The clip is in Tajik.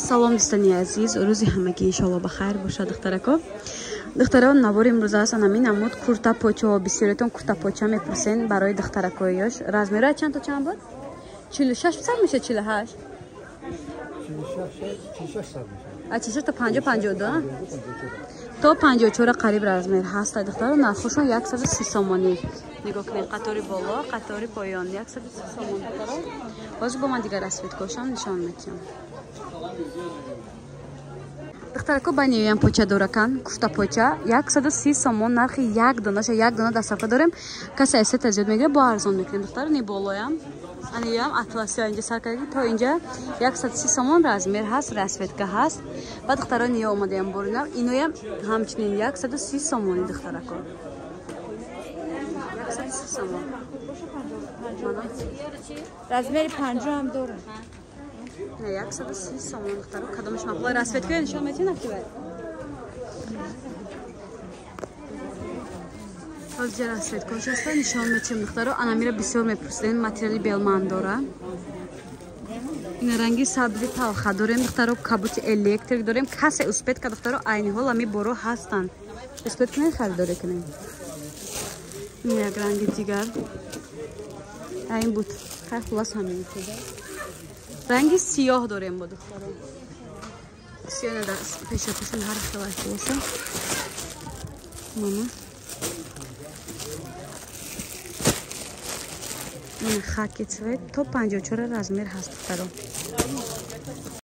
Салом, дӯстони азиз, рӯзи ҳамагӣ иншоалло ба хайр бошад, духтарако. Духтаро, навори имрӯза аст анамин намуд курта почаҳо. Бисёретон курта поча мепурсен барои духтаракои ёш. Размеро чанд то чанд буд? 46 сар меша, 48? А 46 то 50, 52? То 54 қариб размер ҳаст, духтаро. Нархошон 130 сомонӣ. Нигоҳ кунед, қатори боло, қатори поён 130 сомон, духтаро. Ҳозир бо ман дигар расцветкошам нишон медиҳам. Духтарако, баниёям поча доракан, куфта поча 130 сомон нархи як донаша, як дона дастафа дорем. Касе аз сета зиёд мегирад, бо арзон мекунем, духтаро. Не болоям, аниям атласиё инҷа сар кардаги то инҷа 130 сомон размер ҳаст, расцветка ҳаст. Ба духтаро ниё омадаям боринам, иноям ҳамчунин 130 сомони, духтарако. 130 сомон. Размери 50 ҳам дорам. Не, 130 сомон, духтаро. Кадомаш мақбул? Расцветкаё нишон медиҳед, акибай? Ҳозир расцветкош ҳаста, нишон медиҳем, духтаро. Анамира бисёр мепурсидем, материали белман дора. Ина ранги сабзи талха дорем, духтаро, кабути электрик дорем. Касе успеть ка, духтаро, айни ҳол ами боро ҳастанд. Успеть кунед, харидорӣ кунед. Ин як ранги дигар. Ин буд. Хай, хулас ҳамин. Ранги сиёҳ дорем бо, духтаро. Сиёҳ дар пешапешон ҳар хел хулоса. Мана. Ин хаки цвет то 54 размер ҳаст, духтаро.